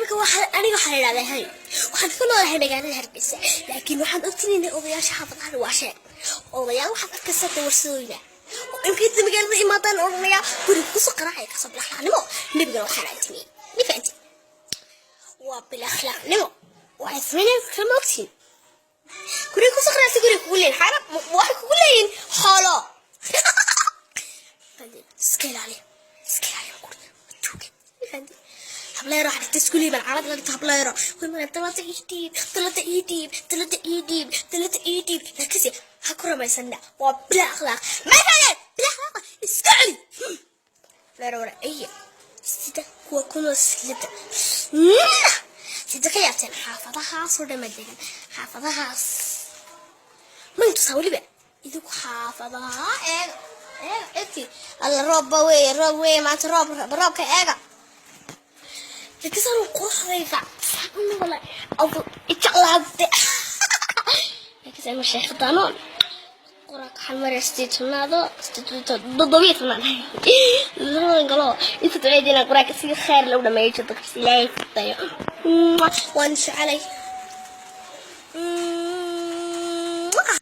Imika waxaa aniga waxaa la idhahdaa hay, waxaan ku noolahay magaalada Hargeysa, laakiin waxaan ogtiin inay odayaasha xaafadaha waa sheeg. Odayaal waxaad arkaysaa dawarsadooyina oo imika inta magaalada imaadaan odhanaya guriga kusoo qaraacaya kasoo bilakhlaaqnimo. Nebigana waxaan aantimiyey, ma fahanti? Waa bilakhlaaqnimo waxay sameynayaan. Kama ogtiin guriga kusoo qaraacsa, guriga kugu leeyihin xaara, waxay kugu leeyihin xoolo. Iska ilaaliya, iska ilaaliya guriga tuuga, ma fahanti? Hableero waxaa dhigta iskuulii baan calad la dhigta. Hableero way mareen, "Dalada ii dhiib, dalada ii dhiib, dalada ii dhiib, dalada ii dhiib." Laakiinse ha ku ramaysana, waa bila akhlaaq, ma fahanteen? Bila akhlaaq iska celi. Hableero war aya sida kuwa kunoo silida sida ka yaabteen. Xaafadahaasoo dhan ma degan, xaafadahaas ma intusaa weliba idinku xaafadaha eega, eega egti. Alla, roobba weeye, roob weeye maanta, roob, roobka eega. Laakiin anu quruxdayda wala adu ijeclaade, laakiin anu sheekhdano quraanka waxaan maraya 18aad, 17aad labadan galo. Inta duceed inaan quraanka si khayr lagu dhameeyo, jidda kasi Ilaahay ku dayo. Waan jecelay.